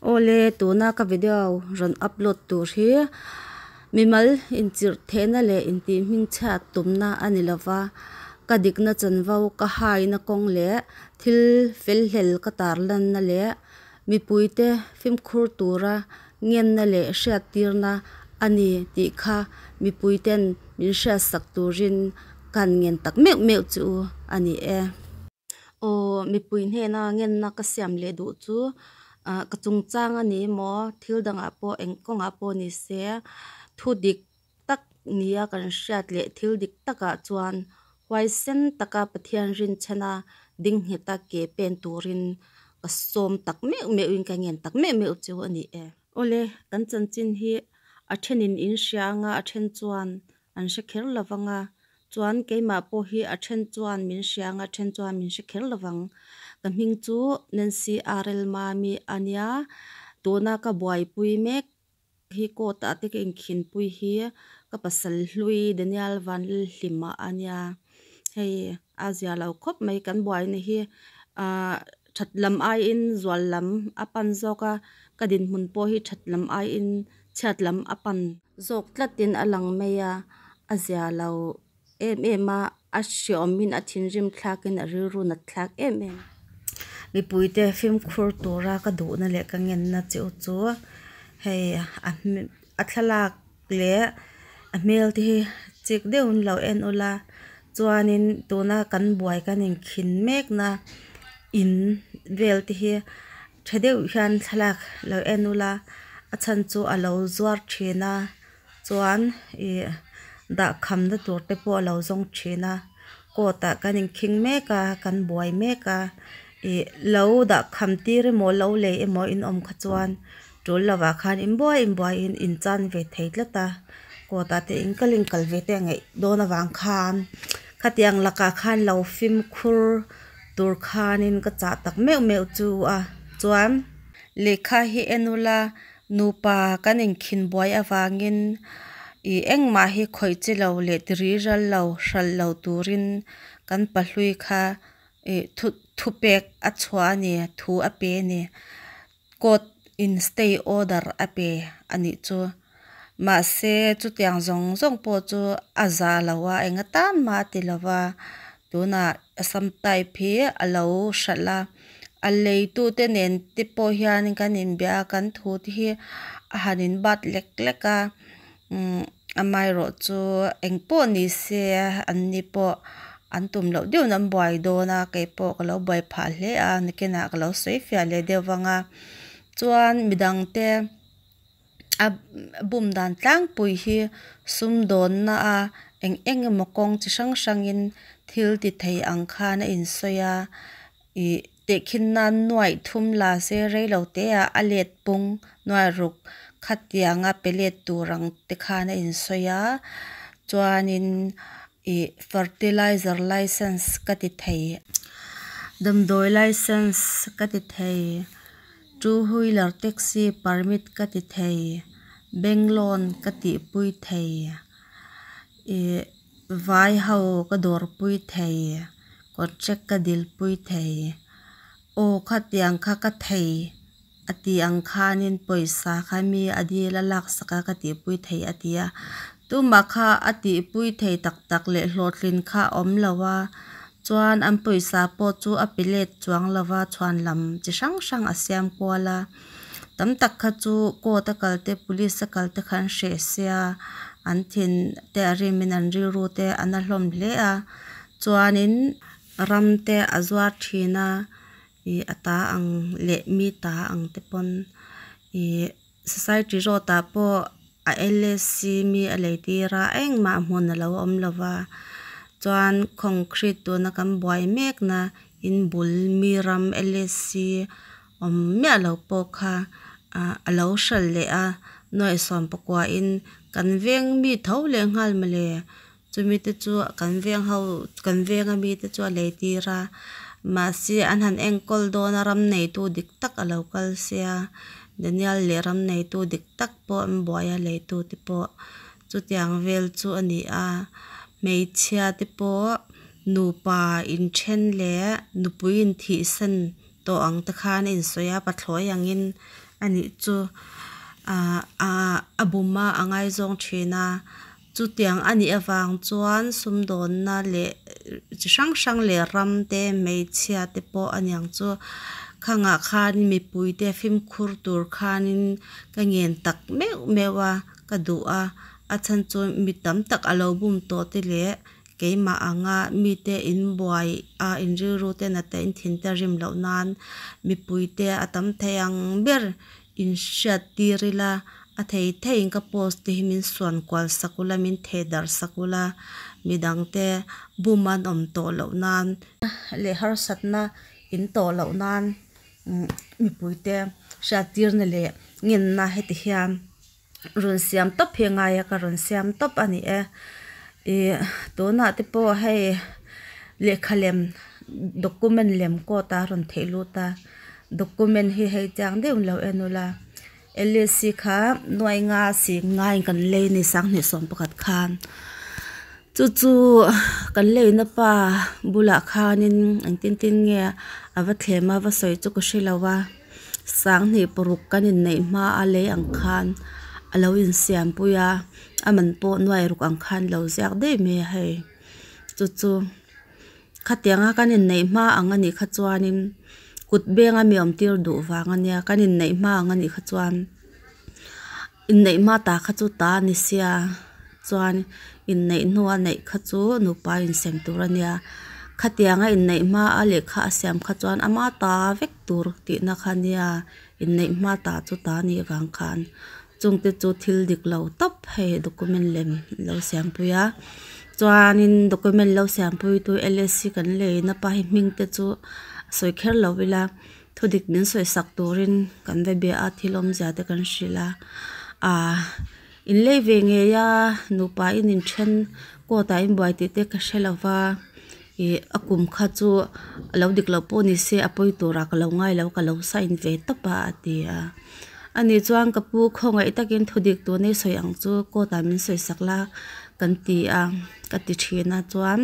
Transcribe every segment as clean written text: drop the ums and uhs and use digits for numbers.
Awle tuna ka video rawn upload tur hi mimal inchirh thehna leh intih hmingchhiat tumna a ni lova, ka dikna chanvo ka haina kawng leh thil felhlel ka tarlanna leh mipuite fimkhur tura ngenna leh hriattirna a ni tih kha mipuiten min hriatsak turin ka han ngen tak meuh meuh chu a ni e. Aw mipui hnena ngenna ka siam leh duh chu ah ka chungchang a ni emaw thil dangah pawh eng kawngah pawh ni se thu dik tak nia kan hriat leh thil dik takah chuan huaisen taka Pathian rinchhena ding ngheta ke pen turin ka sawm tak meuh meuhin ka ngen tak meuh meuh chu a ni e. Awle kan chanchin hi a thenin in hria anga a then chuan an hre kher lovang a, chuan keimah pawh hi a then chuan min hria anga a then chuan min hre kher lovang. Ka hming chu Nancy RL Mami a nia, tuna ka buaipui mek hi court ah te ka inkhinpui hi ka pasal hlui Daniel Vanlalhlima a nia, hei a zia lo khawp mai kan buaina hi ah that lam aiin zual lam a pan zawk a, ka dinhmun pawh hi that lam aiin chhiat lam a pan zawk tlatin a lang mai a, a zia lo em em a, a hreawmin a thinrim thlakin a rilru nat thlak em em. Mipuite fimkhur tura ka duhna leh ka ngenna chiu chu hei a a thlalak leh a hmel te hi chik deuhin lo en ula chuanin tuna kan buai kan inkhin mekna in vel te hi tha deuh hian thlalak lo en ula a chhan chu a lo zuar thin a chuan ih dah khamna tur te pawh a lo zawng thin a court ah kan inkhing mek a kan buai mek a ih lo dah kham tir emaw lo lei emaw in awm kha chuan tul lovah khan inbuai inbuaiin in chan ve thei tlat a court ah te in kal in kal ve te a ngaih dawn avang khan khatiang lakah khan lo fimkhur tur khanin ka chah tak meuh meuh chu a chuan lehkha hi en ula nupa kan inkhin buai avangin ih engmah hi khawih chi lo leh ti ri ral lo hralh lo turin kan pahlui kha ih thu thupek a chhuah a ni thu a pe a ni court in stay order a pe a nih chu mahse chutiang zawng zawng pawh chu a za lo a eng atan mah a ti lo va tunah assam type hi a lo hralh a a leitute nen te pawh hian kan inbia a kan thu te hi a han in bat lek lek a umm amaherawh chu engpawh ni se an ni pawh an tum loh deuhin an buai dawn a keipawh ka lo buai phah hle a nakinah ka lo sawi fiah leh deuh vang a chuan midang te a bum dan tlangpui hi sumdawnna a eng eng emaw kawng chi hrang hrangin thil ti thei ang khan a insawi a ih tehkhin nan nuaih thum la se rei lo te ah a let pung nuai ruk khatianga pe let tur ang te khan a insawi a chuanin ih fertilizer license ka ti thei damdawi license ka ti thei. Two wheeler taxi permit ka ti thei, bank loan ka tihpui thei, ih vai ho ka dawrpui thei, contract ka dilpui thei, aw khatiang kha ka thei a tih ang khanin pawisa kha mi a dil a laksak a ka tihpui thei a ti a, tumah kha a tihpui thei tak tak leh hlawhtlin kha a awm lo a. Chuan an pawisa pawh chu a pe let chuang lova chhuan lam chi hrang hrang a siam kual a tam tak kha chu court a kal te police a kal te kha an hreh sia an thin te a rimin an rilru te a na hlawm hle a chuanin ram te a zuar thin a ih a ta ang leh mi ta ang te pawn ih society road ah pawh a L_S_C mi a lei tir a engmah hmun a lo awm lo va chuan concrete tuna kan buai mek na in bul mi ram L_S_C awm miah lo pawh kha ah a lo hralh leh a nuaih sawm pakua in kan veng mi tho leh nghal mawle chumi te chu kan veng ho kan veng ami te chu a lei tir a mahse an han enkawl dawn a ram neitu dik tak a lo kal sia Daniel leh ram neitu dik tak pawh an buai a leitu te pawh chutiang vel chu a ni a hmeichhia te pawh nupa inthen leh nupui inthihsan. tawh ang te khan a insawi a pathlawi angin a nih chu ah ah a bum a a ngaizawng thin a chutiang a nih avang chuan sumdawnna leh chi hrang hrang leh ram te hmeichhia te pawh a niang chu khangah khan mipui te fimkhur tur khanin ka ngen tak meuh meuh a ka duh a a chhan chu mi tam tak a lo bum tawh te leh keimah anga mite inbuai a in rilru te nat a in thin te a rim loh nan mipui te a tam thei ang ber in hriat tir ila a thei thei in ka post te hi min suan kual sak ula min theh darh sak ula midang te bum an awm tawh loh nan leh harsatna in tawh loh nan mipui te hriat tirna leh ngenna heti hian rawn siam tawp hi a ngai a ka rawn siam tawp a ni e ih tunah te pawh hei lehkha lem document lem court ah a rawn theih lut a document hi hei chiang deuh in lo en ula L_A_C kha nuai nga sing ngaiin kan lei a ni sanghnih sawmpakhat khan chu chu kan leina pa bulah khanin engtin tin nge a va thlem a va sawi chu ka hre lo a. Sanghnih paruk kan inneih hma a lei ang khan a lo insiam pui a a man pawh nuai ruk ang khan lo ziak daih mai a hei chu chu khatianga kan inneih hma ang a nih kha chuanin kut benga mi awm tir duh vang a nia kan inneih hma ang a nih kha chuan inneih hma ta kha chu ta a ni sia chuan inneih hnua neih kha chu nupa insem tur a nia khatianga inneih hma a lehkha a siam kha chuan ama ta vek tur tihna kha nia inneih hma ta chu ta a nih avang khan chungte chu thil dik lo tawp hei document lem lo siampui a chuanin document lo siampui tu L S C kan leina pa hi hming te chu sawi kher lo ila. Thudik min sawisak turin kan va bia a, thil awmzia te kan hrilh a, aah inlei ve ngei a, nupa in inthen court ah inbuai tih te ka hre lo va, ih a kum kha chu a lo dik loh pawh ni se a pawi turah ka lo ngai lo ka lo sign ve tawp a a ti a. Ani chuan ka pu khawngaih takin thudik tuna i sawi ang chu court ah min sawisak la kan ti a, ka ti thin a chuan.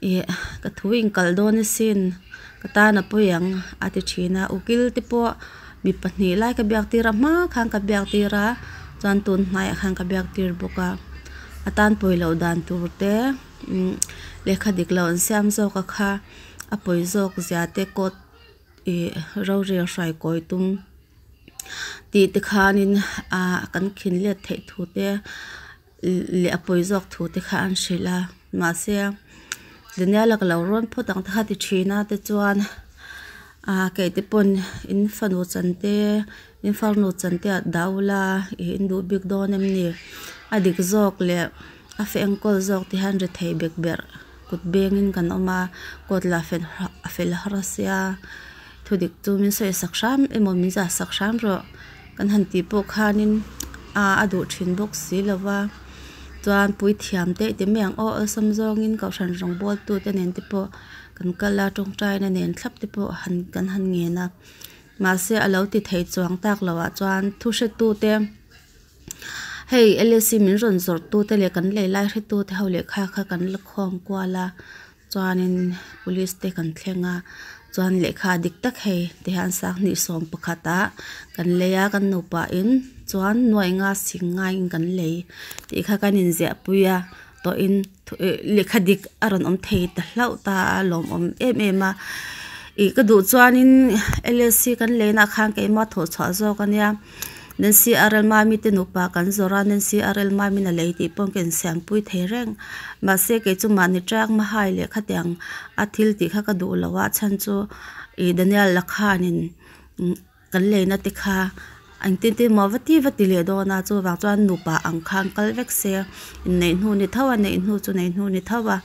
Ih ka thu inkalh dawn asin ka tan a pawi ang a ti thin a ukil te pawh mi pahnih lai ka biak tir a hma khan ka biak tir a chuan tun hnaiah khan ka biak tir bawk a a tan pawi loh dan tur te umm lehkha dik loh an siam zawk a kha a pawi zawk zia te court ih rorel hruai kawi tum tih te khanin ah kan khin let theih thu te. Leh a pawi zawk thu te kha an hrilh a mahse Daniel-a ka lo rawn phawt ang te kha ti thin a tichuan ah kei te pawn in fanu chan te in farnu chan te ah dah ula ih in duh bik dawn em ni a dik zawk leh a fe enkawl zawk te hian ri thei bek berh kut bengin kan awm a kawt lah a fel har a sia thudik chu min sawi sak hram emaw min zah sak hram rawh. Kan han tih pawh khanin a a duh thin bawk si lo va chuan puithiam te ti mai ang aw awlsam zawngin kohhran rawngbawl tu te nen te pawh kan kal a tawngtaina nen thlap te pawh han kan han ngen a mahse a lo ti thei chuang tak loh ah chuan thu hre tu te hei L S C min rawn zawrh tu te leh kan lei lai hre tu te ho lehkha kha kan la khawm kual a. Chuanin police te kan thleng a chuan lehkha dik tak hei tihian sanghnih sawm pakhat ah kan lei a kan nupa in chuan nuai nga sing ngaiin kan lei tih kha kan inziah pui a tawhin ih lehkha dik a rawn awm thei ta hlauh ta a lawmawm em em a ih ka duh chuanin L S C kan lei na khan keimah thawh chhuah zawk a nia. Nancy Arel Mami te nupa kan zawrh a, Nancy Arel Mami'n a lei tih pawh ka insiampui thei reng. Mahse kei chu mahni ṭang mahai leh khatiang a thil tih kha ka duh lo a, chhan chu ih Daniel la khanin kan leina te kha engtin tin maw va ti va ti leh dawn a, chuvang chuan nupa ang khan kal vek se inneih hnu ni tho a, neih hnu chu neih hnu ni tho a,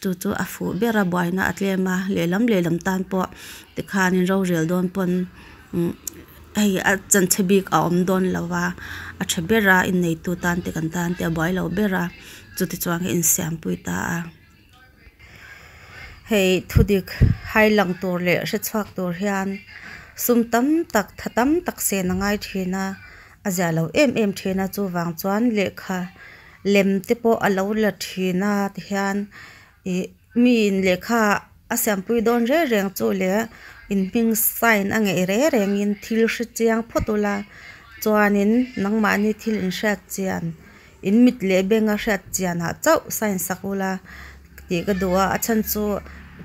chu chu a fuh ber a buaina a tlem a, lehlam lehlam tan pawh tikhanin rorel dawn pawn. Hei a chanchhe bik a awm dawn lo va a tha ber a inneitu tan te kan tan te a buai lo ber a chuti chuan ka insiampui ta a hei thudik hai lang tur leh hre chhuak tur hian sum tam tak tha tam tak sen a ngai thin a a zia lo em em thin a chuvang chuan lehkha lem te pawh a lo la thin a tihian ih. Miin lehkha a siampui dawn reng reng chu leh In hming sign a ngeih reng rengin thil hre chiang phawt ula chuanin nangmahni thil inhriat chian in mit leh benga hriat chianah chauh sign sak ula tih ka duh a a chhan chu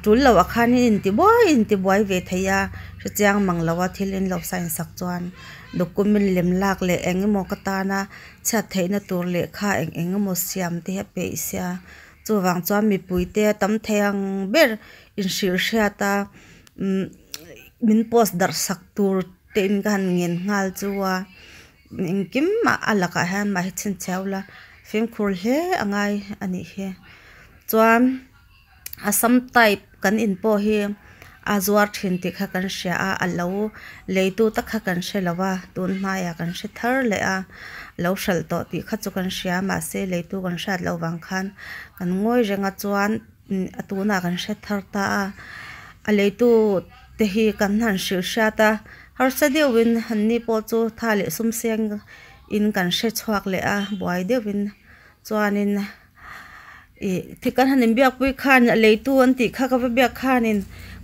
tul loh ah khan in intibuai intibuai ve thei a hrechiang mang lo a thil in lo sign sak chuan document lem lak leh eng emaw ka tana chhiat theihna tur lehkha eng eng emaw siam te hi a peih sia chuvang chuan mipui te a tam thei ang ber inhrilh hriat a umm min post darh sak tur te in ka han ngen nghal chu a engkim mah a lakah hian mah hi chhinchhiah ula fimkhur hle a ngai a nih hi chuan Assam type kan in pawh hi a zuar thin tih kha kan hria a a lo leitu tak kha kan hre lo a tun hnaiah kan hre thar leh a lo hralh tawh tih kha chu kan hria mahse leitu kan hriat loh vang khan kan ngawi reng a chuan a tunah kan hre thar ta a a leitu te hi kan han hrilh hriat a harsa deuhin anni pawh chu tha leh sum seng in kan hre chhuak leh a buai deuhin chuanin ih thil kan han inbiakpui khan a leitu an tih kha ka va biak khanin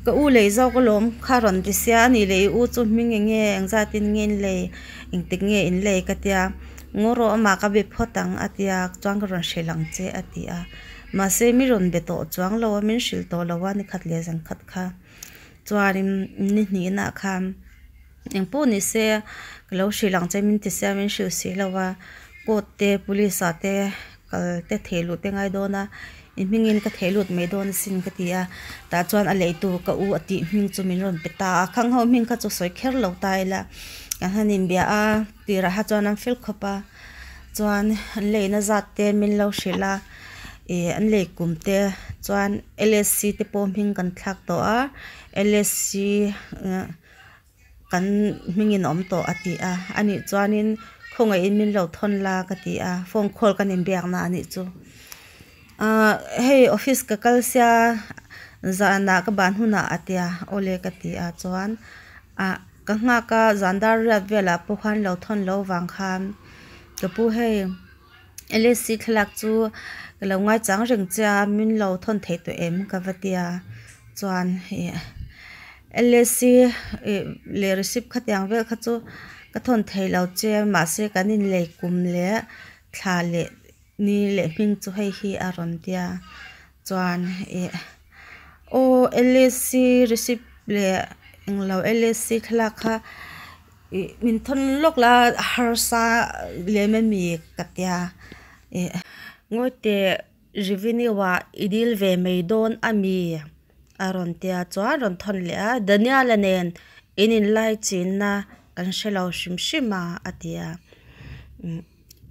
ka u lei zawk alawm kha rawn ti sia a nih leh i u chu hming eng nge engzat in nge in lei engtik nge in lei ka tia ngaw rawh amah ka be phawt ang a tia chuan ka rawn hrilh ang che a ti a mahse mi rawn be tawh chuang lo a min hrilh tawh lo a ni khat leh zan khat kha chuanin ni hnihna khan eng pawh ni se ka lo hrilh ang che min ti sia min hrilh si lo a court te police ah te kal te theh luh te ngai dawn a i hmingin ka theh lut mai dawn asin ka ti a tah chuan a lei tur ka u a tih hming chu min rawn pe ta a khang ho hming kha chu sawi kher lo ta ila kan han inbia a tirah kha chuan an fel khawp a chuan an leina zat te min lo hrilh a ih an lei kum te chuan L S C te pawh hming kan thlak tawh a L S C kan hmingin a awm tawh a ti a anih chuanin khawngaihin min lo thawn la ka ti a phone call kan inbiakna anih chu ahh hei office ka kal sia zanah ka ban hunah a tia awle ka ti a chuan ah ka nghak a zan dar riat velah pawh khan lo thawn lo vang khan ka pu hei L S C thlalak chu ka lo ngaichang reng che a min lo thawn thei tawh em ka va tia chuan ih L S C ih leh receipt khatiang vel kha chu ka thawn thei lo che mahse kan inlei kum leh thla leh ni leh hming chu hei hi a rawn tia chuan ih aw L S C receipt leh englo L S C thlalak kha. Ih min thawn lawk la harsa lem ami ka tia ih ngawi teh revenue ah i dil ve mai dawn ami a rawn tia chuan rawn thawn leh a Daniel-a nen in inlai chinna kan hre lo hrim hrim a a ti a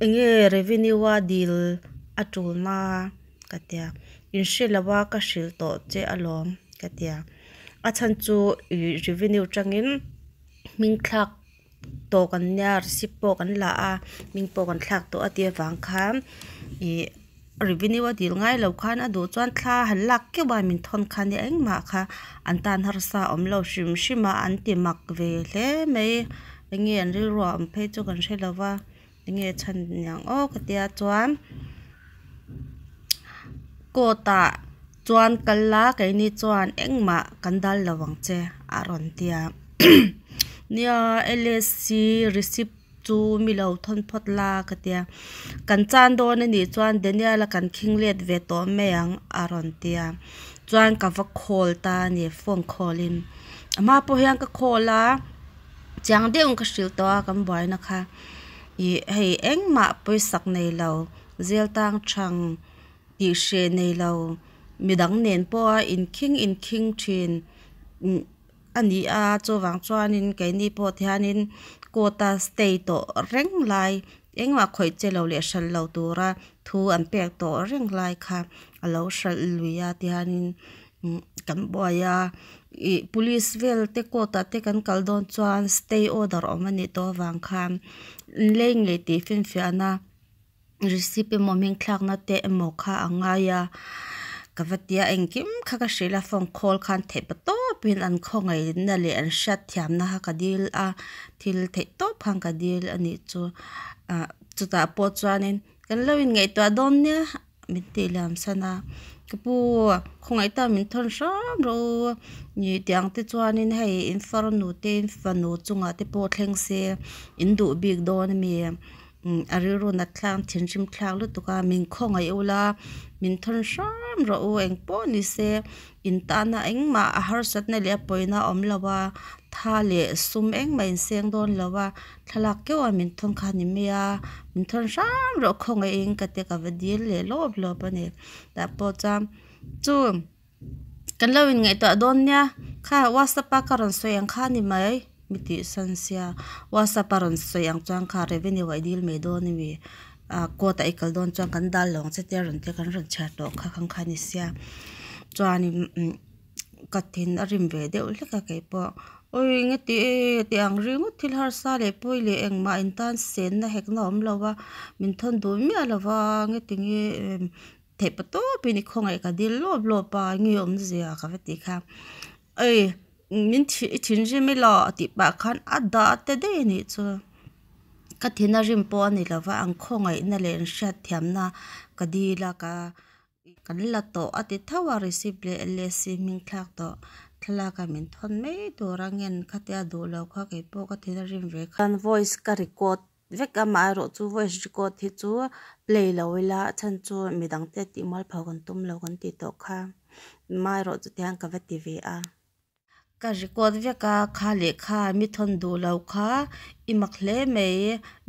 eng nge revenue a dil a tulna ka tia in hre lo a ka hrilh tawh che alawm ka tia a chhan chu ih revenue tangin. Hming thlak tawh kan nia receipt pawh kan la a hming pawh kan thlak tawh a tih avang khan ih revenue a dil ngai lo khan a duh chuan thla han lak keuh a min thawn kha nia engmah kha an tan harsa a awm lo hrim hrim a an ti mak ve hle mai eng nge an rilru ah awm phei chu kan hre lo va eng nge chhan niang aw ka tia chuan court ah chuan kal la keini chuan engmah kan dal lo ang che a rawn ti a nia L S C receipt chu mi lo thawn phawt la ka tia kan chan dawn a nih chuan Daniel a kan khing let ve tawh mai ang a rawn ti a chuan ka va call ta a ni phone call in a hma pawh hian ka call a chiang deuhin ka hrilh tawh a kan buaina kha ih hei engmah pawisak nei lo zel tang thang tih hreh nei lo midang nen pawha inkhing inkhing thin a ni a chuvang chuanin keini pawh tihianin court a stay tawh reng lai engmah khawih che lo leh hralh lo tura thu an pek tawh reng lai kha a lo hralh lui a tihianin kan buai a ih police vel te court ah te kan kal dawn chuan stay order awm a nih tawh avang khan inleng ngei tih finfiahna. Receipt emaw hming thlakna te emaw kha a ngai a ka va tia engkim kha ka hrilh a phone call khan theih pa tawpin an khawngaihna leh an hriat thiamna kha ka dil a thil theih tawp khan ka dil a nih chu ah chutah pawh chuanin kan lo inngaihtuah dawn nia min tih liam san a. Ka pu, khawngaih ta min thawn hram rawh u. Ni tiang te chuanin hei in farnu te in fanu chungah te pawh thleng se in duh bik dawn a mi? A rilru nat thlak thinrim thlak lutuk a, min khawngaih ula min thawn hram rawh u engpawh ni se in tana engmah a harsatna leh a pawina a awm lo a, tha leh sum engmah in seng dawn lo a, thlalak keuh a min thawn kha a ni mai a, min thawn hram rawh khawngaihin ka tia ka va dil leh lawp lawp a ni. Tah pawh chuan chu kan lo in ngaihtuah dawn nia kha whatsapp a ka rawn sawi ang kha a ni mai mi tih san sia whatsapp a rawn sawi ang chuan kha revenue ah i dil mai dawn a mi ah court ah i kal dawn chuan kan dal lo ang che tia rawn tia kan rawn chhiar tawh kha khan kha a ni sia chuanin umm ka thin a rim ve deuh hlek a keipawh awi nge ti e tih ang ringawt thil harsa leh pawi leh engmah in tan senna hekna a awm lo va min thawn duh miah lo va nge ti nge theih pa tawpin i khawngaih ka dil lawp lawp a nge awmzia ka va tih kha ei min thih i thinrim ilo tih pah khan a dah te daih a nih chu ka thin a rim pawh a ni lo va an khawngaihna leh an hriatthiamna ka dil a ka kan la tawh a ti tho a receipt leh L_A_C hming thlak tawh thlalak a min thawn mai tur a ngen khatia duh lo kha keipawh ka thin a rim ve kha voice ka record vek a amaherawh chu voice record hi chu play lo ila a chhan chu midang te tih mual pho kan tum lo kan tih tawh kha amaherawh chu tihian ka va ti ve a. Ka record vek a kha lehkha mi thawn duh lo kha i mak hle mai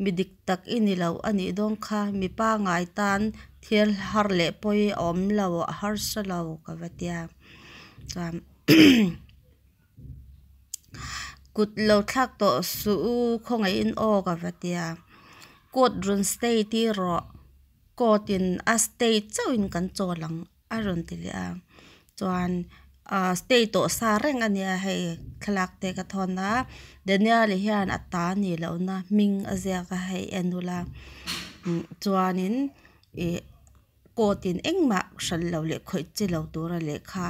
mi dik tak i ni lo a nih dawn kha mi pangai tan thil har leh pawi a awm lo a harsa lo ka va tia chuan kut lo thlak tawh suh u khawngaihin aw ka va tia court rawn stay tir rawh court in a stay chauhin kan chawl ang a rawn ti leh a chuan ah stay tawh sa reng a nia hei thlalak te ka thawn a Daniel a hian a ta a nih lohna hming a ziak a hei en ula chuanin ih court in engmah hran lo leh khawih chi lo tura lehkha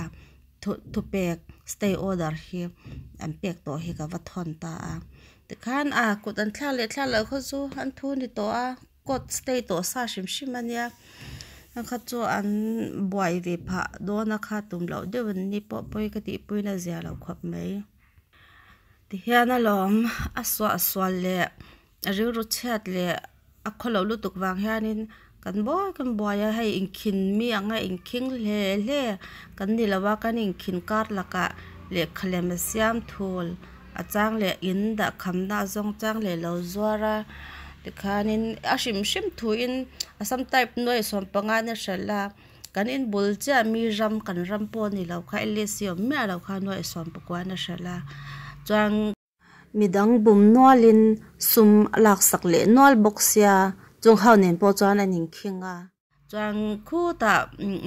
thupek stay order hi an pek tawh hi ka va thawn ta a tikhan a kut an thlak leh thlak loh kha chu an thu ni tawh a court stay tawh sa hrim hrim a nia a kha chu an buai ve phah dawn a kha tum loh deuh an ni pawh pawi ka tih pawhin a zia lo khawp mai tihian alawm a suah sual leh a rilru chhiat leh a khawlo lutuk vang hianin kan buai kan buai a hei inkhin mi anga inkhing hle hle kan ni lo a kan inkhin kar lakah lehkha lem a siam thul a chang leh in dah khamna a zawng chang leh lo zuar a tikhanin a hrim hrim thuin a sam type nuai 15 in a hralh a kan in bul chiah mi ram kan ram pawh a ni lo kha L_A_C awm miah lo kha nuai 19 in a hralh a chuan. Midang bum nualin sum a laksak leh nual bawk sia, chung ho nen pawh chuan an inkhing a. Chuan khutah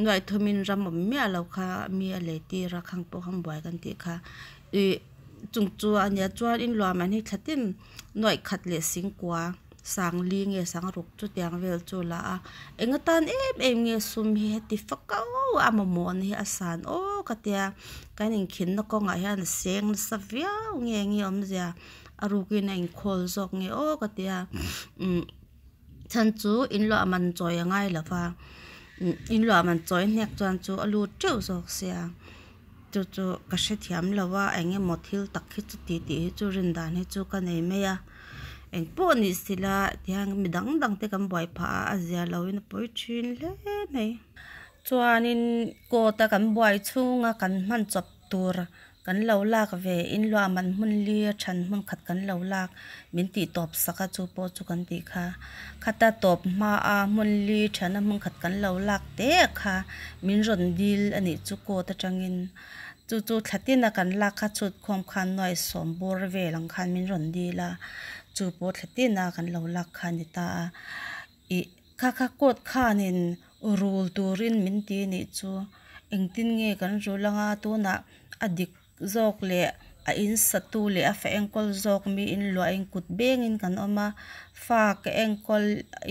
nuaih thumin ram awm miah lo kha mi a lei tir a, khang pawh khan buai kan tih kha. Ih chung chu a nia chuan in luah man hi thla tin nuaih khat leh singkua sang li nge sang ruk chutiang vel chu la a. Eng atan em em nge sum hi heti fak au a mamawh na hi a san aw ka tia. Kan inkhinna kawngah hian a seng nasa viau nge nge awmzia a rukin a inkhawl zawk nge aw ka tia umm chhan chu in luah man chawi a ngai lo va in luah man chawi hnek chuan chu a lut teuh zawk sia chu chu ka hrethiam lo a eng emaw thil tak hi chu ti tih hi chu rin dan hi chu ka nei mai a eng pawh ni sila tihian mi dang dang te kan buai phah a a zia lo in a pawi thin hle mai. Chuanin court a kan buai chhunga kan hman chawp tur kan lo lak ve in luah man hmun li a then hmun khat kan lo lak min tih tawp sak a chu pawh chu kan tih kha khata tawp hma a hmun li then a hmun khat kan lo lak te kha min rawn dil a nih chu court atangin chu chu thla tin a kan lak kha chhut khawm khan nuai sawm bawr vel ang khan min rawn dil a chu pawh thla tin a kan lo lak kha a ni ta a. Ih kha kha coat khanin rul turin min ti nih chu engtin nge kan rul anga tunah a dik zawk leh a in satu leh a fa enkawl zawk mi in luahin kut bengin kan awm a fa ka enkawl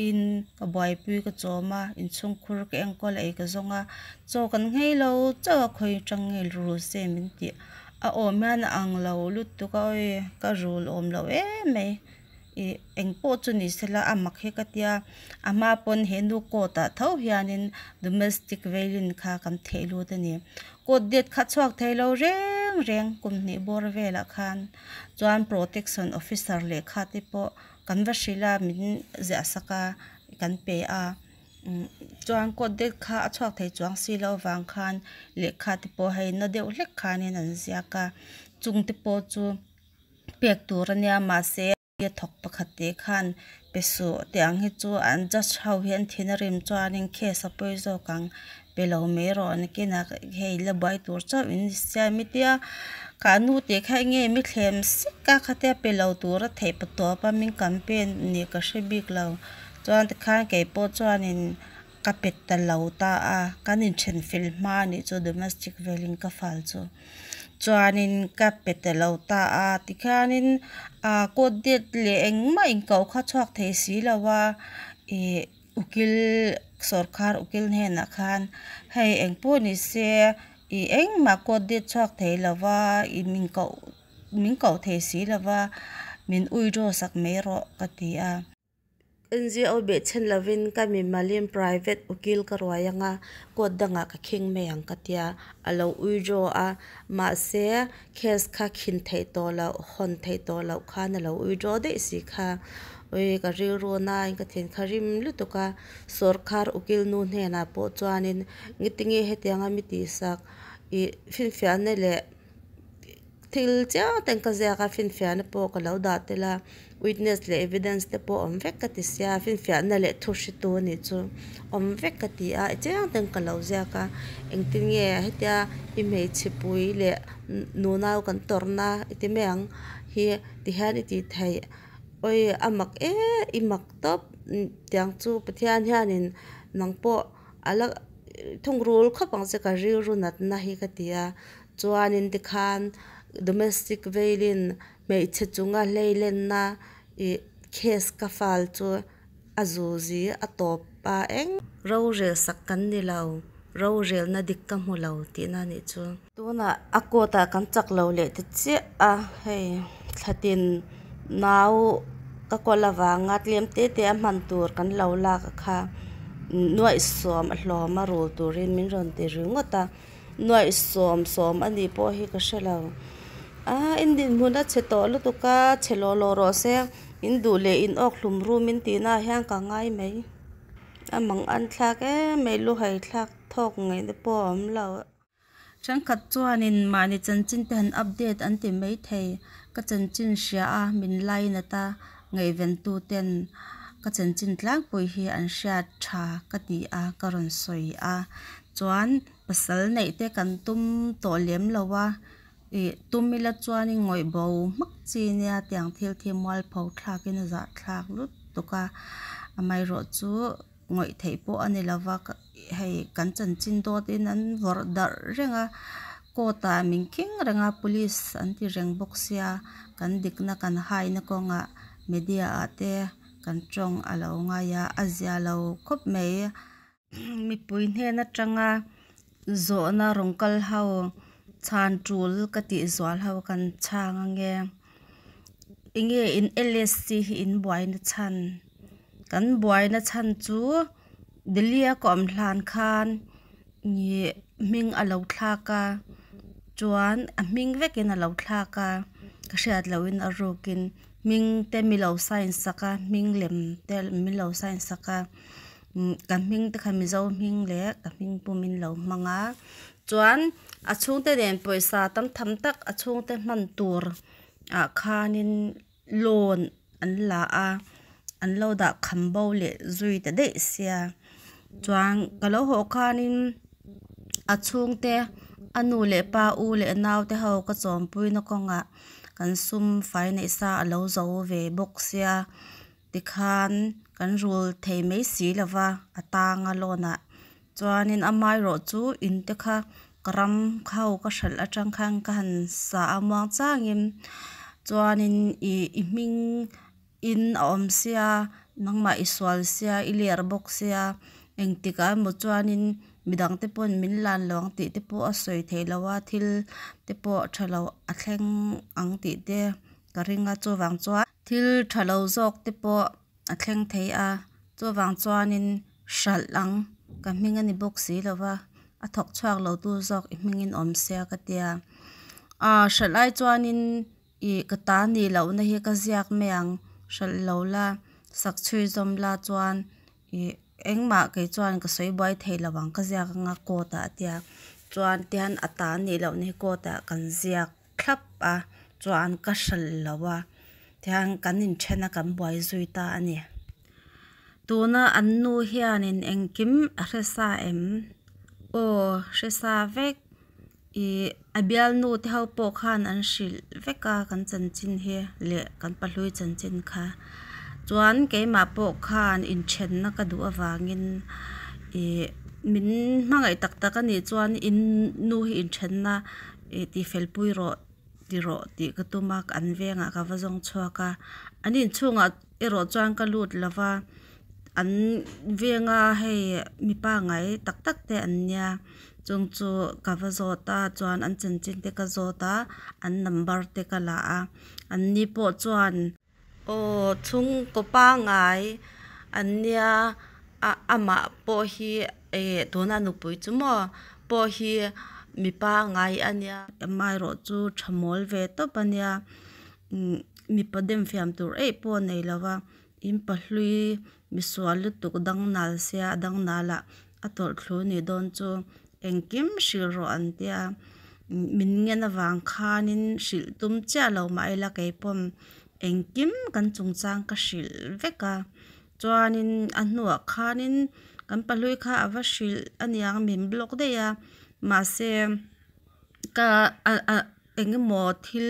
in ka buaipui ka chawm a inchhungkhur ka enkawl ei ka zawng a chaw kan nghei lo chauh a khawi atang nge rul se min tih a awm hian a ang lo lutuk a awi ka rul awm lo em mai. Ih eng pawh chu ni sela a mak hi ka tia a hma pawn he nu court ah tho hianin domestic violence kha kan theh lut a ni. Court date kha a chhuak thei lo reng reng kum hnih bawr velah khan chuan protection officer lehkha te pawh kan va hrilh a min ziah sak a kan pe a chuan court date kha a chhuak thei chuang si loh avang khan lehkha te pawh hei na deuh hlek khanin an ziak a chung te pawh chu pek tur a nia mahse a thawk pakhat teh khan pe suh tih ang hi chu an judge ho hi an thin a rim chuanin case a pawi zawk ang pe lo mai rawh nakinah hei la buai tur chauh in ni sia mi tia kha nu tih kha enge mi thlem sek a khatia pe lo tura theih pa tawp a min campaign nih ka hre bik lo chuan tikhan keipawh chuanin ka pe ta lo ta a kan inthen fel hma anih chu domestic velin ka fal chu. Chuanin ka pe ta lo ta a, tikhianin ah court date leh engmah inkoh kha chhuak thei si lo a, ih ukil sawrkar ukil hnenah khan hei engpawh ni se ih engmah court date chhuak thei lo va ih min koh min koh thei si lo va min withdraw sak mai rawh ka ti a. NGO behchhen lovin ka mimalin private ukil ka ruai anga court dangah ka khing mai ang ka tia, a lo withdraw a, mahse case kha khin theih tawh loh, hawn theih tawh loh khan a lo withdraw daih si kha. Ui ka rilru nain ka thin kha rim lutuk a, sawrkar ukil nu hnenah pawh chuanin ngetinge hetianga mi tihsak ih finfiahna leh Thil chiang ten ka ziak a, finfiahna pawh ka lo dah tel a, witness leh evidence te pawh awm vek ka ti sia, finfiahna leh thu hritu a nih chu awm vek ka ti a, chiang ten ka lo ziak a, engtin nge hetia i hmeichhe pui leh nunau kan tawrhna i ti mai ang hi tihian i tih theih awi a mak e i mak tawp tiang chu Pathian hianin nang pawh a la thungrul khawp ang che ka rilru natna hi ka ti a. Chuanin tikhan domestic violence hmeichhe chunga hleilenna ih case ka file chu a zuzi a tawp a eng. Rorel sak kan ni lo, rorelna dik ka hmu lo tihna a nih chu. Tunah a court ah kan chak lo leh ta chiah a, hei thlatin nau ka kawl avanga tlem te te a hman tur kan lo lak a kha nuaihsawm a hlawm a rul turin min rawn ti ringawt a. Nuaih sawm sawm a nih pawh hi ka hre lo. Aa in dinhmun a chhe tawh lutuk a, chhe lawh lawh rawh se, in duh leh in awk hlum rum in tih naah hian ka ngai mai. A mang an thlak em mai, lu hai thlak thawk ngaih te pawh a awm lo. Thenkhat chuanin mahni chanchin te han update an ti mai thei. Ka chanchin hria a, min lainat a, ngaihven tu ten ka chanchin tlangpui hi an hriat tha ka ti a, ka rawn sawi a. Chuan pasal neih te kan tum tawh lem lo a, ih tum ila chuanin ngawih bo hmak chi nia tiang thil thi mualpho thlakin a zah thlak lutuk a, amaherawh chu ngawih theih pawh a ni lo va hei kan chanchin dawtin an vawrh darh reng a, court ah min khing reng a police an ti reng bawk sia kan dikna kan haina kawngah media ah te kan tawng a lo ngai a, a zia lo khawp mai. Mipui hnen atanga zawhna rawn kal ho chhan tul ka tih zual ho kan chhang ange enge in L_S_C hi in buaina chhan kan buaina chhan chu Delhi a ka awm hlan khan ih hming a lo thlak a chuan a hming vekin a lo thlak a ka hriat lohin a rukin hming te mi lo sign sak a hming lem te min lo sign sak a. Ka hming te kha Mizo hming leh ka hming pum in lo hmang a chuan a chhungte nen pawisa tam tham tak a chhungte hman tur ah khanin loan an la a an lo dah kham bo leh zui ta daih sia chuan ka lo haw khanin a chhungte a nu leh pa u leh nau te ho ka chawmpui na kawngah kan sum fai neih sa a lo zo ve bawk sia. Tikhan kan rul thei mai si lo va, a tang a lawn ah. Chuanin amaherawh chu in te kha ka ram ho ka hralh atang khan ka han sa a muang changin chuanin ih i hming in a awm sia nangmah i sual sia i ler bawk sia engtikah emaw chuanin midang te pawn min lan lo ang tih te pawh a sawi theih loh a thil te pawh tha lo a thleng ang tih te ka ring a chuvang chuan. Thil tha lo zawk te pawh a thleng thei a, chuvang chuanin hralh ang ka hming a ni bawk si lo va, a thawk chhuak lo tu zawk i hmingin awm sia ka tia. Aa hralh ai chuanin ih ka ta nih lohna hi ka ziak mai ang, hralh lo la sak chhui zawm la chuan ih engmah kei chuan ka sawi buai thei lo ang ka ziak anga court ah a tia. Chuan tihian a ta nih lohna hi court ah kan ziak thlap a chuan ka hralh lo a tihian kan inthen a kan buai zui ta a ni. Tuna an nu hianin engkim a hre sa em? Aw hre sa vek. Ih a bialnu te ho pawh khan an hrilh vek a kan chanchin hi leh kan pahlui chanchin kha. Chuan keimah pawh khan inthenna ka duh avangin ih min hmangaih tak tak a nih chuan in nu hi inthenna ih tifel pui rawh ti rawh tih ka tum a an vengah ka va zawng chhuak a. An inchhungah erawh chuan ka lut lo va an venga hei mipa ngai tak tak te an nia chung chu ka va zawt a chuan an chanchin te ka zawt a an number te ka la a an ni pawh chuan Aw chhungkaw pangngai an nia a amah pawh hi eh tuna nupui chu maw pawh hi mi pangngai a nia amaherawh chu tha mawl ve tawp a nia umm mipa dem fiam tur eih pawh a nei lo va in pahlui misual lutuk dangnal sia a dangnal ah a tawlh thlu nih dawn chu engkim hrilh rawh an tia min ngen avang khanin hrilh tum chiah lo mah ila keipawn engkim kan chungchang ka hrilh vek a chuanin a hnuah khanin kan pahlui kha a va hrilh a niang min block daih a mahse ka a eng emaw thil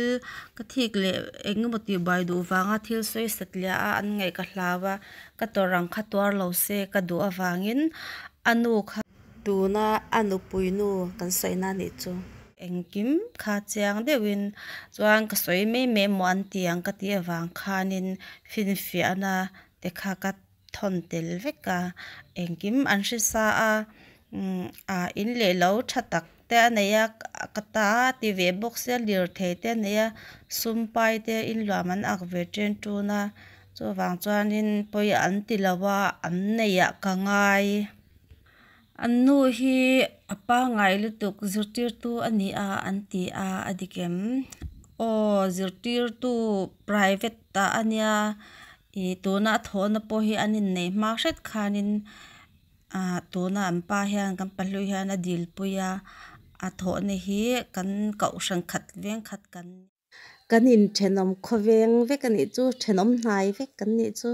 ka thik leh eng emaw tih buai duh vanga thil sawi sat liah a an ngaih ka hlau a ka tawrh ang kha tuar lo se ka duh avangin a nu kha tuna a nupui nu kan sawi na nih chu. Engkim kha chiang deuhin chuan ka sawi mai mai emaw an ti ang ka tih avang khanin finfiahna te kha ka thawn tel vek a, engkim an hre sa a, ah in leh lo tha tak te a nei a, ka ta a ti ve bawk sia lirthei te a nei a, sum pai te inluam an ak ve chen tun a, chuvang chuanin pawi an ti lo a, an neihah ka ngai. An nu hi a pangngai lutuk zirtirtu a ni a an ti a, a dik em? Aw zirtirtu private ah a nia ih tuna a thawhna pawh hi an inneih hma hret khanin ah tuna an pa hian kan pahlui hian a dilpui a, a thawhna hi kan kohhran khat veng khat kan. Kan inthenawm khawveng vek a nih chu, thenawm hnai vek kan nih chu.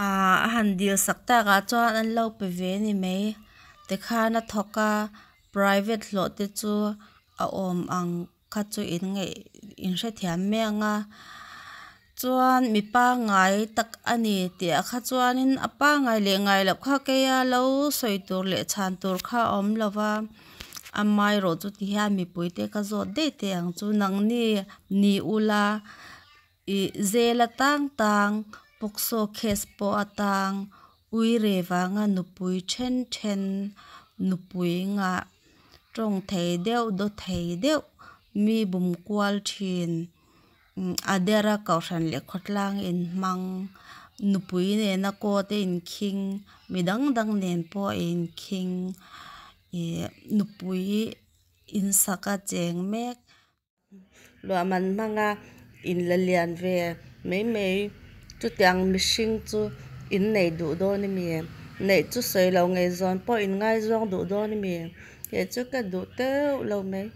Aaa a han dil sak tak ah chuan an lo pe ve a ni mai. Tikhan a thawk a, private hlawh te chu a awm ang kha chu in ngaih in hrethiam mai ang a. Chuan mi pangngai tak a ni tih ah kha chuanin a pangngai leh ngai loh kha keia lo sawi tur leh chhan tur kha a awm lo va amaherawh chu ti hian mipui te ka zawt daih teh ang chu nangni ni ula ih zel atang tang pawksaw case pawh atang uire vanga nupui then then nupui ngah tawng thei deuh daw thei deuh mi bum kual thin. A dera kohhran leh khawtlang inhmang nupui nena coat a inkhing mi dang dang nen pawh a inkhing ih nupui insak a cheng mek. Luahman hmanga inla lian ve mai mai chutiang mihring chu innei duh dawn a mi neih chu sawi lo ngaihzawn pawh inngaizawng duh dawn a mi kei chu ka duh teuh lo mai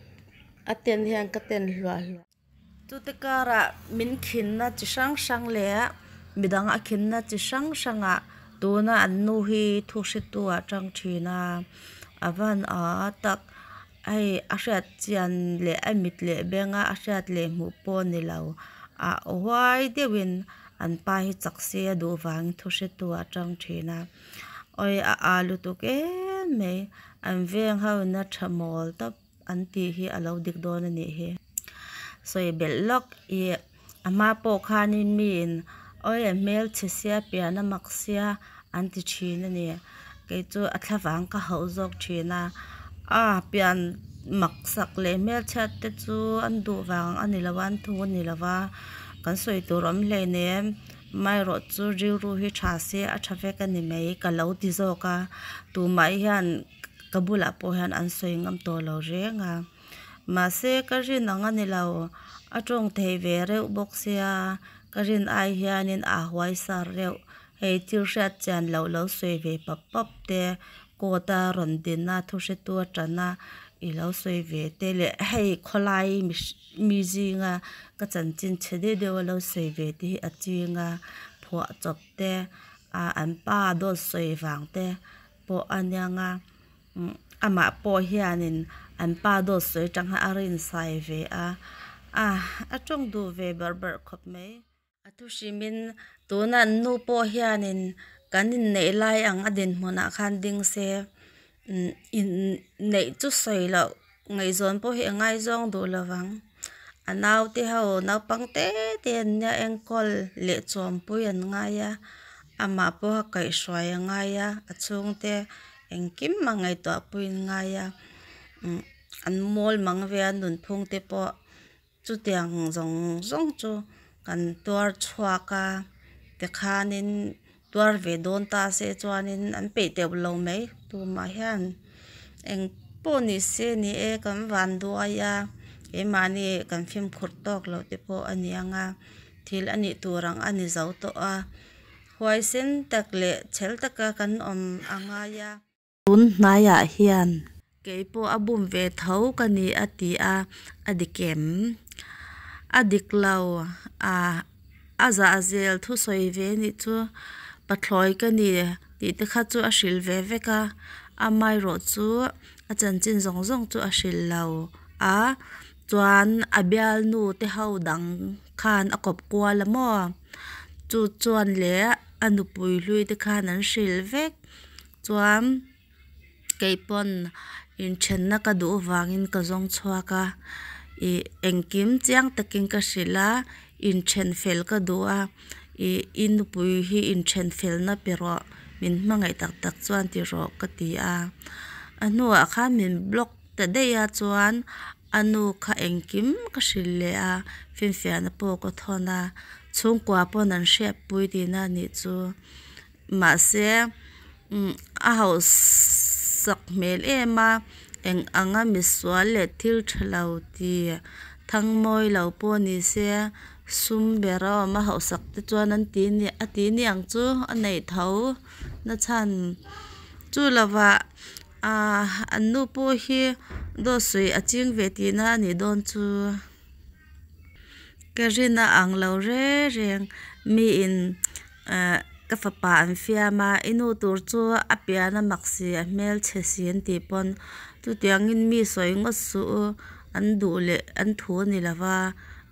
a ten hian ka ten hluah hluah. Chute karah min khinna chi hrang hrang leh midang a khinna chi hrang hrangah tuna an nu hi thu hretu ah tang thin a, a van a tak hei a hriat chian leh a mit leh benga a hriat leh hmuh pawh a ni lo ah huai deuhin an pa hi chak se a duh vangin thu hretu ah tang thin a awi a a lutuk em mai an veng ho in a tha mawl tawp. An tih hi a lo dik dawn a nih hi. Sawi belh lawk ih a hma pawh khanin miin awi a hmelchhe sia pian a mak sia an ti thin a ni. Kei chu a thlavang ka hauh zawk thin a, a pian mak sak leh hmelchhiat te chu an duh vang a ni lo a an thu a ni lo va. Kan sawi tur awm hleinem, amaherawhchu rilru hi tha se a tha vek a ni mai ka lo ti zawk a, tumah hian ka bulah pawh hian an sawi ngam tawh lo reng a. Mahse ka rin ang a ni lo, a tawng thei ve reuh bawk sia, ka rin ai hianin a huaisar reuh. Hei thil hriat chian loh lo sawi ve pap pap te, court a rawn din a thu hretu a tan a i lo sawi ve te leh hei khawlai mi zinga ka chanchin chhe deuh deuh a lo sawi ve te hi a ching a, phuah chawp te ah an pa dawt sawi vang te pawh a niang a amah pawh hianin an pa dawt sawi atang a rinsai ve a, a tawng duh ve barh barh khawp mai. A thu hrimin tuna an nu pawh hianin kan inneih lai ang a dinhmunah khan ding se inneih chu sawi loh ngaihzawn pawh hi a ngaizawng duh lo vang. A naute ho naupang te te an nia enkawl leh chawmpui an ngai a, amah pawha kaihhruai a ngai a, a chhungte engkim a ngaihtuahpui an ngai a, an mawl mang ve a nunphung te pawh. Chutiang zawng zawng chu kan tuar chhuak a, tikhanin tuar ve dawn ta se chuanin an peih teuh lo mai tumah hian eng pawh ni se ni e kan van duai a, keimahni kan fimkhur tawk loh te pawh a ni ang a, thil a nih tur ang a ni zo tawh a, huaisen tak leh chhel taka kan awm a ngai a. Tun hnaiah hian kei pawh a bum ve tho ka ni a ti a, a dik em? A dik lo a, a zah zel thusawi ve nih chu pathlawi ka ni tih te kha chu a hrilh ve vek a, amaherawh chu a chanchin zawng zawng chu a hrilh lo a, chuan a bialnu te ho dang khan a kawp kual a maw? Chu chuan leh a nupui hlui te khan an hrilh vek. Chuan kei pawn inthenna ka duh vangin ka zawng chhuak a, ih engkim chiang takin ka hrilh a, inthen fel ka duh a, ih i nupui hi inthen felna pe rawh, min hmangaih tak tak chuan ti rawh ka ti a. A hnuah khan min block ta daih a chuan a nu kha engkim ka hrilh leh a, finfiahna pawh ka thawn a, chhungkua pawn an hriatpui tihna a nih chu. Mahse a hausak hmel em a, eng anga misual leh thil tha lo ti thang mawi lo pawh ni se sum ber a awm a hausak te chuan an ti ni a ti ni ang chu a neih tho na chhan chu lovah ahh an nu pawh hi dawt sawi a ching ve tihna a nih dawn chu. Ka rin a ang lo reng reng miin eh ka fapa an fiam a i nu tur chu a pian a mak si a hmelchhe si an tih pawn chutiangin mi sawi ngawt suh u an duh leh an thu a ni lo va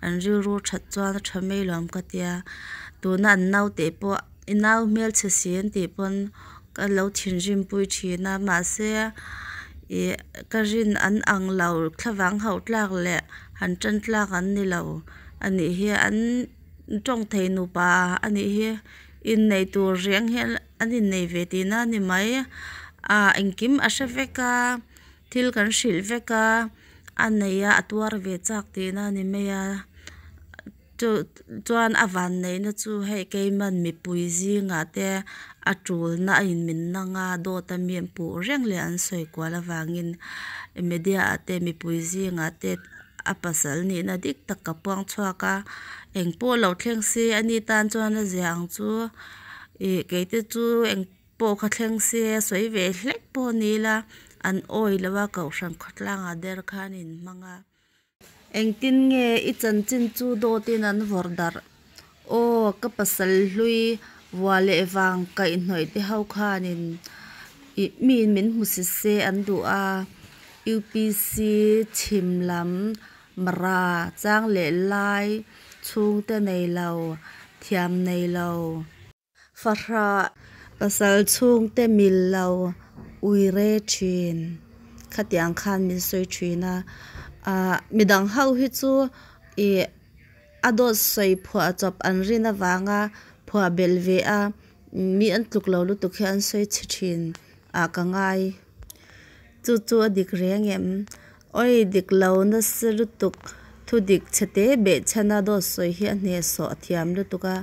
an rilru that chuan a tha mai lo ang ka tia tuna an naute pawh i nau hmelchhe si an tih pawn ka lo thinrim pui thin a mahse ih ka rin an ang lo thlavang hauh tlak leh han tan tlak an ni lo a nih hi an tawng thei nupa a nih hi innei tur reng hian an innei ve tihna a ni mai ah engkim a hre vek a thil kan hrilh vek a a nei a a tuar ve chak tihna a ni mai a. Chu chuan a vanneihna chu hei keiman mipui zingah te a tulna a inmin nang a dawt a mi an puh reng leh an sawi kual avangin media ah te mipui zingah te a pasal nihna dik tak ka puang chhuak a eng pawh lo thleng se ani tan chuan a zia ang chu ih kei te chu eng pawh kha thleng se sawi ve hlek pawh ni ila an awi lo a kohhran khawtlangah der khan a inhmang a. Engtin nge i chanchin chu dawtin an vawrh darh? Aw, ka pasal hlui vua leh vang kaihhnawih te ho khanin ih miin min hmu si se an duh a, UPC chhim lam Mara chang leh lai chhungte nei lo, thiam nei lo. Fahrah pasal chhungte mil lo ui re thin khatiang khan min sawi thin a, ah midang ho hi chu ih a dawt sawi phuah chawp an rin avanga phuah belh ve a mi an tluk lo lutuk hi an sawi chhe thin ah ka ngai. Chu chu a dik reng em? Awi dik lo nasa lutuk. Thudik chhete behchhana dawt sawi hi a hnehsawh a thiam lutuk a,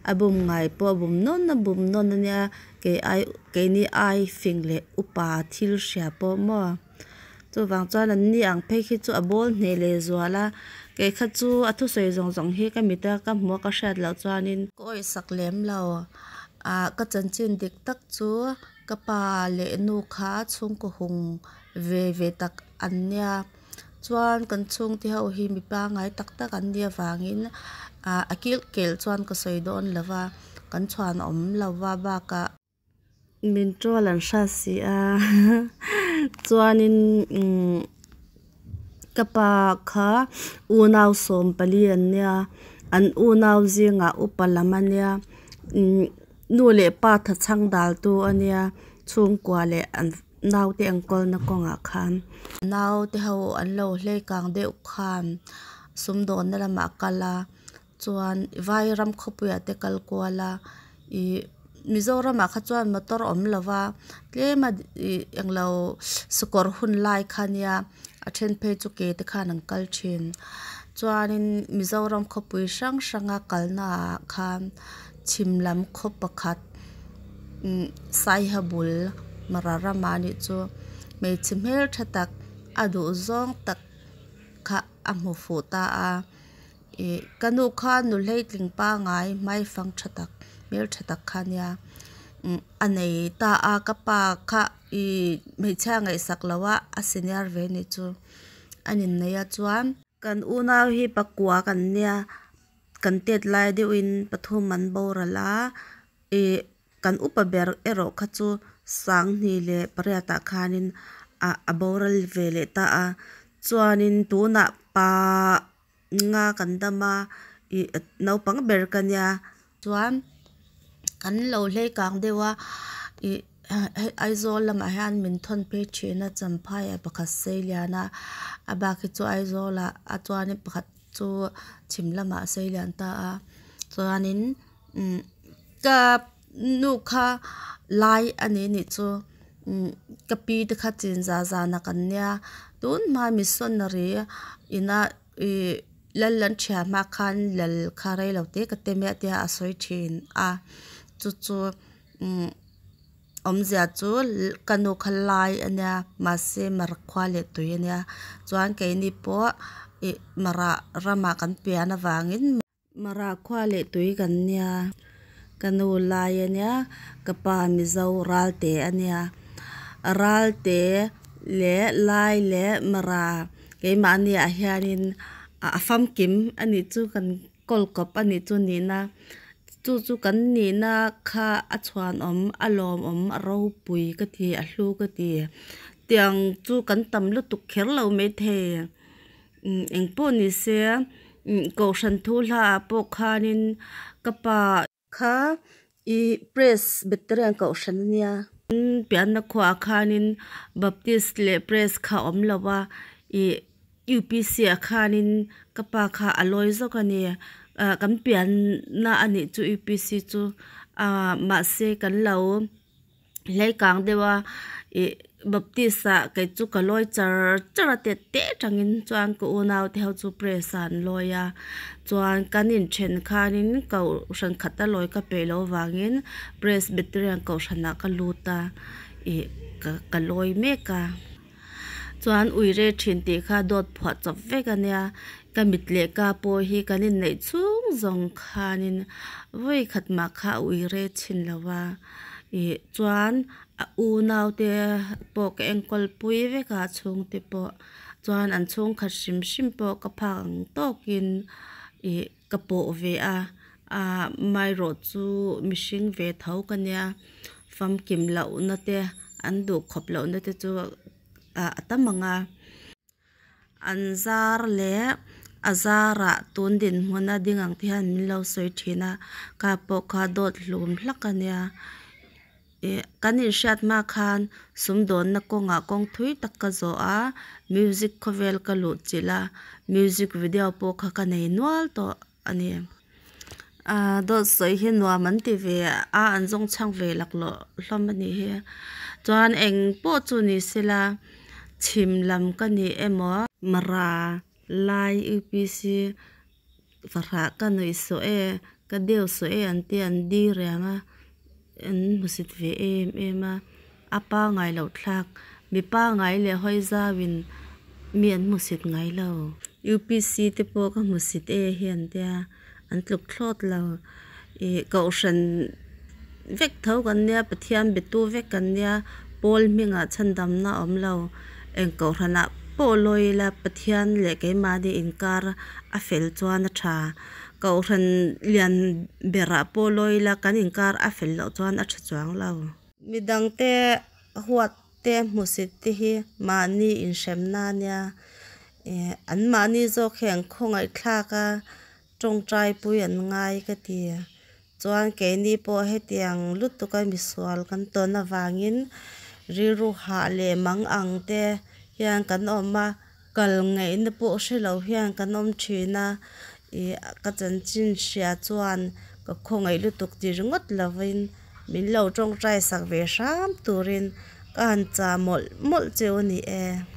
a bum ngai pawh a bum nawn a bum nawn a nia, kei ai keini ai fing leh upa thil hria pawh maw. Chuvang chuan an ni ang phei khi chu a bawl hneh leh zual a, kei kha chu a thusawi zawng zawng hi ka mit a ka hmuh a ka hriat loh chuanin ka awihsak lem lo. Ah ka chanchin dik tak chu ka pa leh nu kha chhungkaw hung ve ve tak an nia. Chuan kan chhungte ho hi mi pangngai tak tak an nih avangin ah a kilh kelh chuan ka sawi dawn lo va, kan chhuan awm lo va bakah min troll an hrat si a chuanin umm ka pa kha unau 14 an nia, an unau zingah upa lam a nia umm nu leh pa thachhang daltu a nia chhungkua leh an naute enkawlna kawngah khan. Naute ho an lo hlei kang deuh khan sumdawnna lamah a kal a chuan vairam khawpuiah te kal kual a ih Mizoramah kha chuan motor awm lo va tlem a ih englo sakawr hun lai kha nia a then phei chu ke te khan an kal thin chuanin Mizoram khawpui hrang hranga kalnaah khan chhim lam khaw pakhat umm saiha bul mara ramah a nih chu hmeichhe hmeltha tak a duh zawng tak kha a hmu fuh ta a ih ka nu kha nu hleitling pangai hmaifang tha tak hmeltha tak kha a nia umm a nei ta a ka pa kha ih hmeichhia ngaihsak loh a a senior ve a nih chu a inneih a chuan. Kan unau hi pakua kan nia kan tet lai deuhin pathum an boral a ih kan upa ber erawh kha chu 2008 ah khanin ah a boral ve leh ta a chuanin tunah pa nga kan dam a ih naupang ber ka nia chuan kan lo hlei kang deuh a ih hei Aizawl lamah hian min thawn phei thin a Champhai ah pakhat sei lian a a bak hi chu Aizawl ah a chuanin pakhat chu chhim lamah a sei lian ta a chuanin umm ka nu kha lai a ni nih chu umm ka pi te kha chin za zana kan nia tun hma missionary ina ih lal an thiam hma khan lal kha rei lo te ka tem e a tia a sawi thin a chu chu umm awmzia chu ka nu kha lai a nia mahse mara khua leh tui a nia chuan keini pawh ih mara ramah kan pian avangin mara khua leh tui kan nia ka nu lai a nia ka pa mizo ralte a nia ralte leh lai leh mara keimahni ah hianin a famkim a nih chu kan kawl kawp a nih chu nihna chu chu kan nihna kha a chhuanawm a lawmawm a ropui ka ti a hlu ka ti tiang chu kan tam lutuk kher lo maithei umm engpawh ni se umm kohhran thu hla ah pawh khanin ka pa kha ih press veteran kohhran a nia. Pianna khuaah khanin baptist leh press kha a awm lo a ih upc ah khanin ka pa kha a lawi zawk a ni ah kan pianna a nih chu upc chu ah mahse kan lo hlei kang deuh a ih baptist ah kei chu ka lawi char char a tet te atangin chuan ka unau te ho chu press ah an lawi a chuan kan inthen khanin kohhran khat a lawi ka peih loh avangin presbyterian kohhran ah ka lut a ih ka ka lawi mek a. Chuan uire thin tih kha dawt phuah chawp vek a nia, ka mit leh ka pawh hi kan inneih chhung zawng khanin vawi khat mah kha a uire chhin lo va, ih chuan a unau te pawh ka enkawl pui vek a chhungte pawh chuan an chhungkhat hrim hrim pawh ka phak ang tawkin ih ka pawh ve a, ah maherawh chu mihring ve tho ka nia famkim lohna te an duh khawp lohna te chu ah a tam ang a. An zar leh a zarah tun dinhmun a ding ang te hian min lo sawi thin a, ka pawh kha dawt hlum hlak a nia. Ih kan inhriat hma khan sumdawnna kawngah kawng thui tak ka zawh a, music khawvel ka luh chilh a, music video pawh kha ka nei nual tawh a ni. Ahh dawt sawi hi nuam an ti ve a an zawng chhang ve laklawh hlawm a nih hi chuan eng pawh chu ni sela chhim lam ka ni emaw mara. Lai UPC fahrah ka nuih sawh e ka deu sawh e an tia an diriam a an hmusit ve em em a a pangai loh thlak mi pangai leh hawi zau in mi an hmusit ngai lo. UPC te pawh ka hmusit e hi an tia an tluk thlawt lo ih kohhran vek tho kan nia Pathian be tu vek kan nia pawl hmingah chhandamna a awm lo eng kohhranah pawh lawi ila Pathian leh keimahni inkar a fel chuan a tha kohhran lian berah pawh lawi ila kan inkar a fel loh chuan a tha chuang lo. Midangte huat te hmusit te hi mahni inhremna a nia eh an mahni zawk hi an khawngaih thlak a tawngtai pui an ngai ka ti. Chuan keini pawh hetiang lutuka misual kan tawn avangin rilru hah leh mang ang te hian kan awm a, kal ngaihna pawh hre lo hian kan awm thin a, ih ka chanchin hria chuan ka khawngaih lutuk ti ringawt lovin min lo tawngtai sak ve hram turin ka han chah mawlh mawlh cheu a ni e.